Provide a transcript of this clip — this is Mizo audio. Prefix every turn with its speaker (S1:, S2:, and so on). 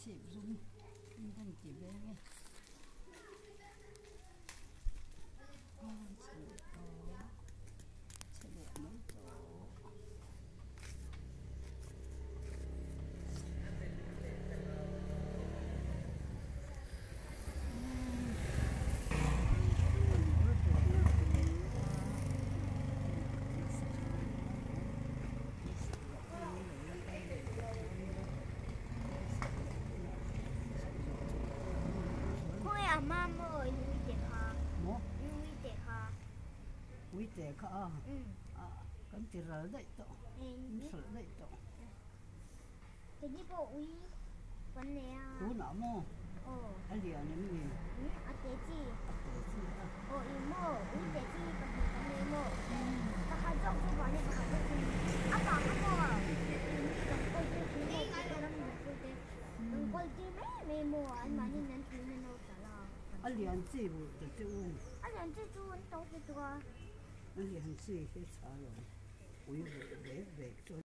S1: Chhip zum in ti veng e. Chhe leh mai tawh.
S2: Khawi a hma maw in uite kha?
S1: Maw?
S2: In uite kha.
S1: Uite kha a? Kan ti ral daih tawh. In hralh daih tawh.
S2: Keini pawh ui kan nei a.
S1: Tunah maw?
S2: Aw.
S1: A lian em ni?
S2: A te chi.
S1: A te chi a.
S2: Aw i maw ui te chi pahnih kan nei maw? Pakhat zawk chu vah ni pakhat zawk chu a pah kha maw mi kan kawl tir thin maw tih ram mi chu te kan kawl tir mai mai maw an mahni in an tui na no ta la.
S1: A lian chi vur ta che u.
S2: A lian chi chu an to te chu a.
S1: A lian chi hi tha lo ui vur vek vek chuan.